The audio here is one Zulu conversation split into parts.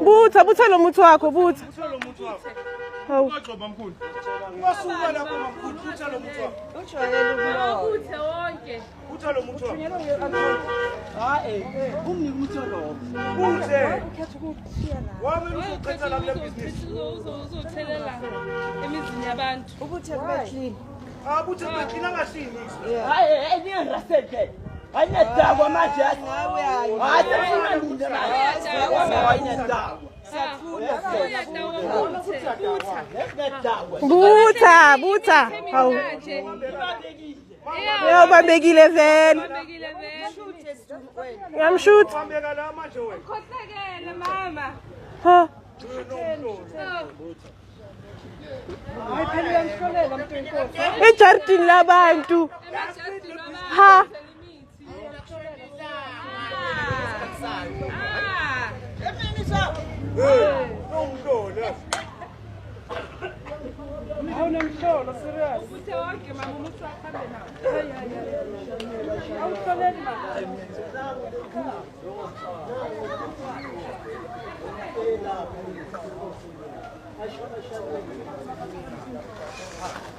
Butha, butha lo muthi wakho, butha. Hawu. Ungagxoba mkhulu. Ungasuka lapho mamkhulu, butha lo muthi wakho. Ujwayele ukuloya. Abuthe wonke. Butha lo muthi wakho. Hayi, umnike umuthi olowo. Buthe. Ukhetha ukuwushiya la. Wami uzochitha la kule business. Uzothelela emizini yabantu. Ubuthe kube clean. Ah, buthe beklina angashini. Hayi, hey, ningaraseke. Ayinedakwa manje. Nawe hayi. Hayi, sefuna nina manje. Ayinedakwa. Uyadakwa buthe. Butha. Ayinedakwa. Butha, butha. Hawu. Manje. Uyabambekile vele. Ubambekile vele. Uyamshutha. Bambeka la manje wena. Khohlakele mama. Ha. Hayi phela uyamhlolela mntu wenkosi. Ejardini labantu. Emajardini wabantu. Ha. Ah. Hey, nomhlolo. Awunomhlolo serious. Ubuthe wonke mama umuthi wakho hambe nawo. Hayi hayi hayi. Awuhloleli mama.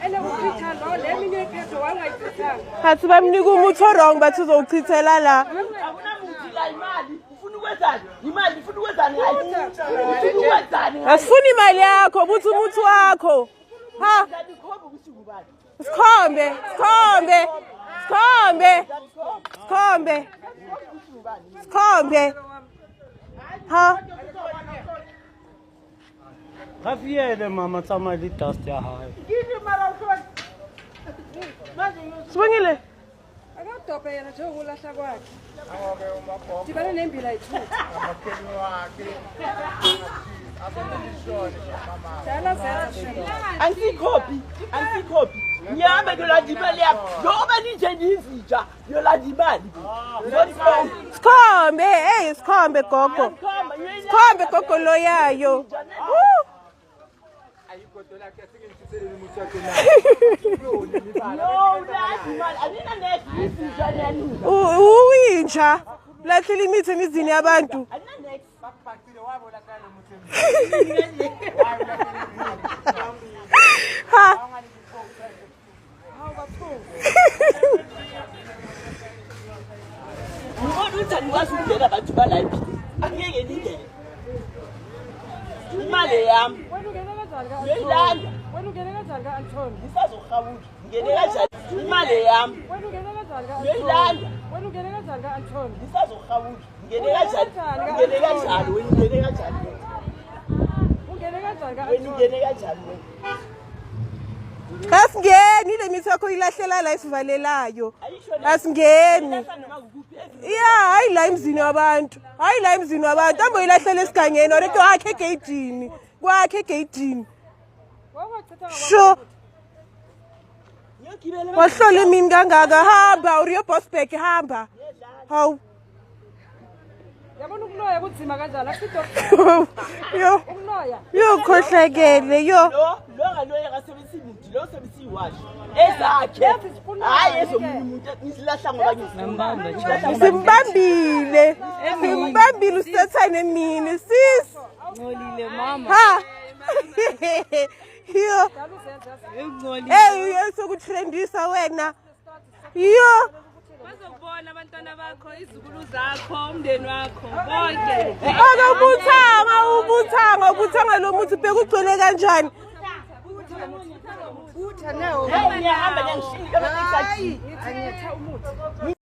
Ene uchitha lo le minye iphethe wangayichithanga. Hathi bamnika umuthi wrong bathi uzowuchithela la. Akunamuthi la imali. Ufuna ukwenzani? Imali ufuna ukwenzani ngayo? Ufuna ukwenzani ngayo? Asifuni imali yakho, butha umuthi wakho. Ha. Ngikhomba ukuthi ngubani. Sikhombe, sikhombe. Sikhombe. Sikhombe. Sikhombe. Ha. Gafiele mama tsamaya le dust ya hae. Sibongile. Akadobhe yena njengokulahla kwakhe. Dibane nembila yithutha. Dala zenza shame. Angikhophi, angikhophi. Ngihambe ngiyolanda imali yakho. Njengoba ninje nizinja, ngiyolanda imali. Ngizonikhomba. Sikhombe, hey sikhombe gogo. Ngikhomba, Sikhombe gogo loyayo. Woo! No, ulanda imali. Anina next izinja nani. Uyinja. Lahlile imithi emizini yabantu. Anina next. Ha. Ngibona ukuthi anikwazi ukungena abantu bala ephilini. Angeke ningene. Imali yami Wena ungene kanjani ka Uyoyilanda. Wena ungene kanjani ka Anthony? ngisazorhawula. Ngingene kanjani? Imali yami Wena ungene kanjani ka Uyoyilanda. Wena ungene kanjani ka Anthony? ngisazorhawula. Ngingene kanjani? Ngingene kanjani? Wena ungene kanjani? Ungene kanjani ka Wena Anthony? ungene kanjani wena? Asingeni le mithi yakho ilahlela la isivalelayo. Ayisho le. Asingeni. Ilahla noma kukuphi Yeah, hayi la emzini wabantu. Hayi la emzini wabantu. Hamba uyilahlela esigangeni or kwakhe egeyidini. Kwakhe egeyidini. Wawachitha Sho. Ngiyogibela Wahlola imini kangaka hamba uriyo Bossback hamba. Hawu. Yabona ukuloya kunzima kanjani akusido Yo. ukuloya. Yo khohlakele yo. Lo lo ngaloye akasebenzisi muthi lo usebenzisa iwashi. Ezakhe. Hayi ezomunye umuntu ngizilahla ngoba ngizilahla. Simbambile. Simbambile usathane emini sis. Ngcolile mama. Ha. Yo. Dala uzenza. Ngcolile. Hey uyosokutrendisa wena. Yo. Bazokubona abantwana bakho, izukulu zakho, umndeni wakho, bonke. Akabuthanga ubuthanga ubuthanga lo muthi bheka ugcwele kanjani. Butha nawo. Ngiyahamba ngiyangishiya. Hayi, ngithi umuthi.